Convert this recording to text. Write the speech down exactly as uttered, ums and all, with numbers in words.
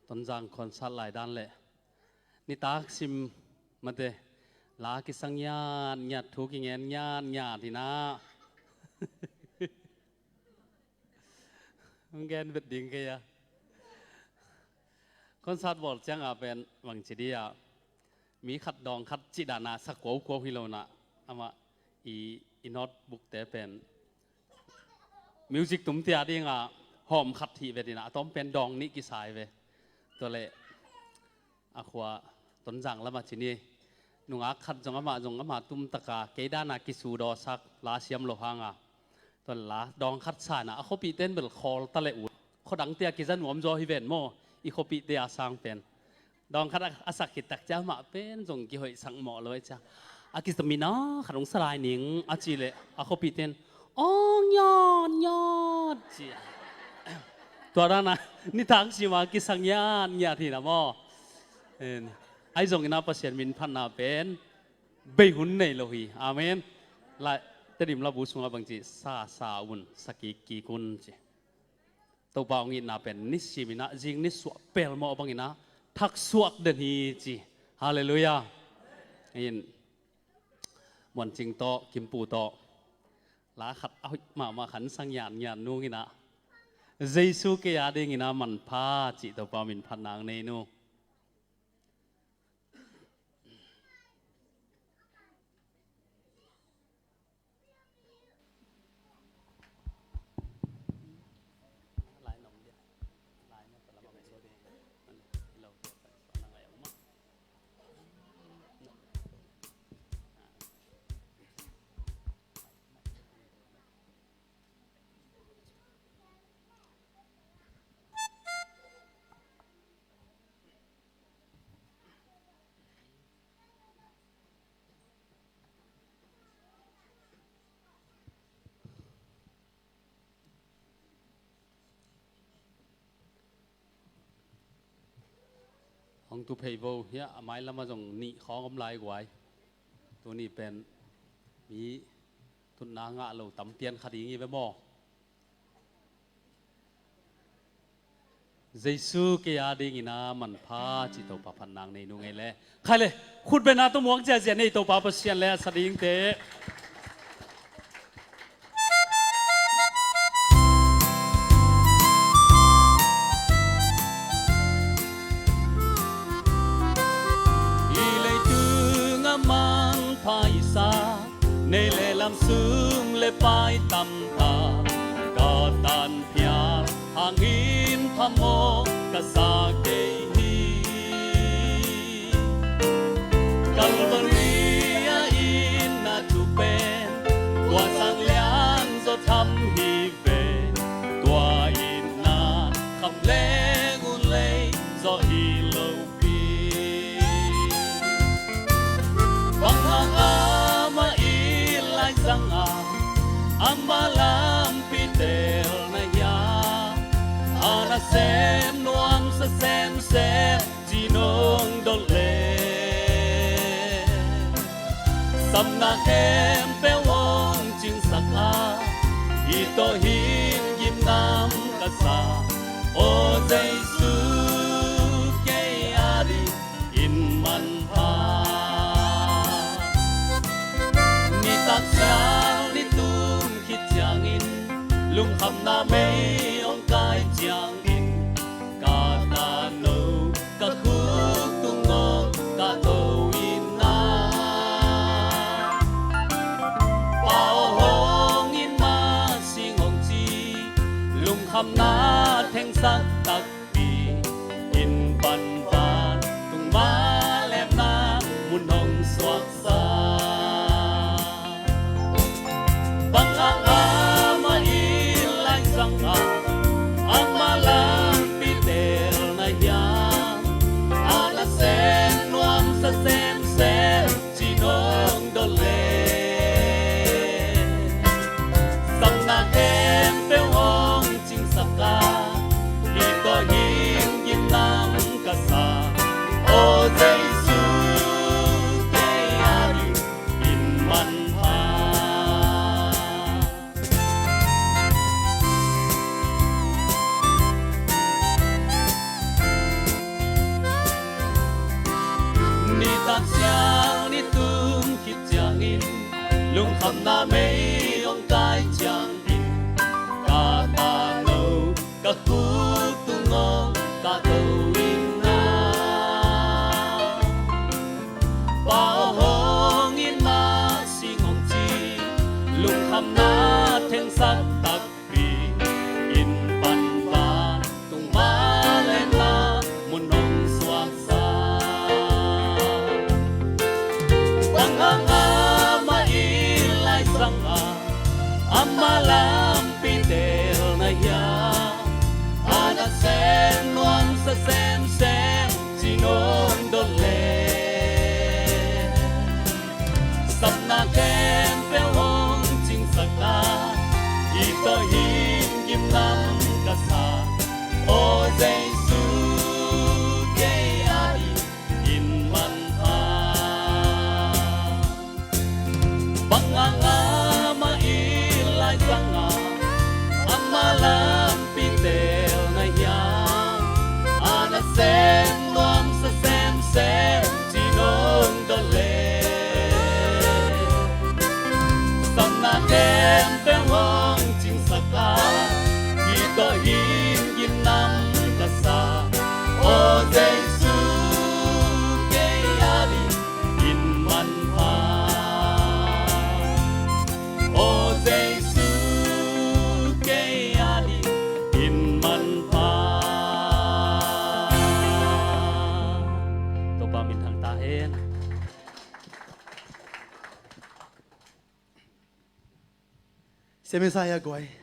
Tonzang concert lai dan le nitak sim mate, la kisang ngiatngiat, thu kingen ngiatngiat hi na. Hong gen bet ding kei a. Concert bawl ciangah pen bangci dih ah, mi khat dawng khat cih dana sa kuaukuau hi lo na, amah i, i notebook te pen music tumte a dingah hawm khat hih ve dina, a tawm pen dawng nih kisai ve. Tua leh a khua Tonzang lamah ci ni, nungak khat zong amah zong amah tumtaka kei dana kisudawsak la siam lo hanga, tua la dawng khat sana a khuapihte in bel khawl ta le ut. Khuadangte a kiza nuam zaw hi ven maw, i khuapihte a sang pen. Dawng khat a, a sak khit tak cia amah pen zong kihoihsak mawh lo e cia. A kisa mina khat hong sa lai ning a cih leh a khuapihte in, "Aw, ngiat, ngiat," ci a. Tua dana nitak sima kisa ngiatngiat hi na maw. En, ahi zongin a Pasian min phatna pen bei hun nei lo hi. Amen. Lai, Tedim labu sungah bangci, sa sa un, sa kik kik un ci. Topa hong itna pen nisimin ah, zing nisuah pelmawh bangin ah thaksuak den hi ci. Halleluiah. In, Muancing tawh, Kimpu tawh la khat a hoih mahmah khan sang ngiatngiat nungin ah, Jesu kei a dingin a manpha cih Topa min phatna ang nei nu. Hong tu phei vo hiah, a mailamah zong nih khawng om lai guai. Tuni pen mi tutna ngah lo tam pian kha ding hi ve maw? Jesu kei a dingin a manpha cih Topa phatna ang nei nu ngei le. Khai le, khut bena tawh muang ziazia nei Topa Pasian le a sa dingte. Hih leitungah manpha i sa, nei le lam sung le pai tamtak ka tan phial hangin phamawh ka sa kei hi. Calvary a itna thu pen tua sang lian zaw tham hi ve. Tua itna kham leng un lei zaw hi lo pi. Bang hang amah it lai zangah amah lampi tel na hiam? A nasem nuamsa semsem ci nong dot le, samna khempeuh hong cingsak a, i tawh hing gimnam ka sa. Aw Jesu, kei a dingin manpha. Nitak sial nitum khit ciangin, lungkhamna mei hong kai ciangin, ka tano, ka khuk tung ngawh ka to in na, Pa aw hong in mah sing hong ci, lungkhamna thengsak takpi in pan vantung mah lemna mun hong suaksa. Bang hang amah it lai zangah amah lampi tel na hiam? A nasem nuamsa semsem ci nong dot le, samna khempeuh hong cingsak a, i tawh hing gimnam ka sa. Aw Jesu, kei a dingin manpha. Tung khit ciangin lungkhamna mei hong kai ciangin ka tangno ka khut tung hong ka to in na. Pa aw hong in na sing hong ci lungkhamna thengsak tak in pan va tung va len na mun hong suaksa. Bang hang amah i laizang a amah lampi tel na hia, a nasem nuamsa semsem ci nong dot le. Sapna khempeuh hong cingsak a i tawh hing gimnam ka sa. Aw Jesu kei a dingin manpha. Bang hang amah i laizang a amah lampi tel na hia, a nasem nuamsa semsem ci nong dot le. Sapna khempeuh hong cingsak a i tawh hing gimnam ka sa. Aw Jesu kei a dingin manpha. Aw Jesu kei a dingin manpha. Topa minthang ta hen. Sia Messiah guai.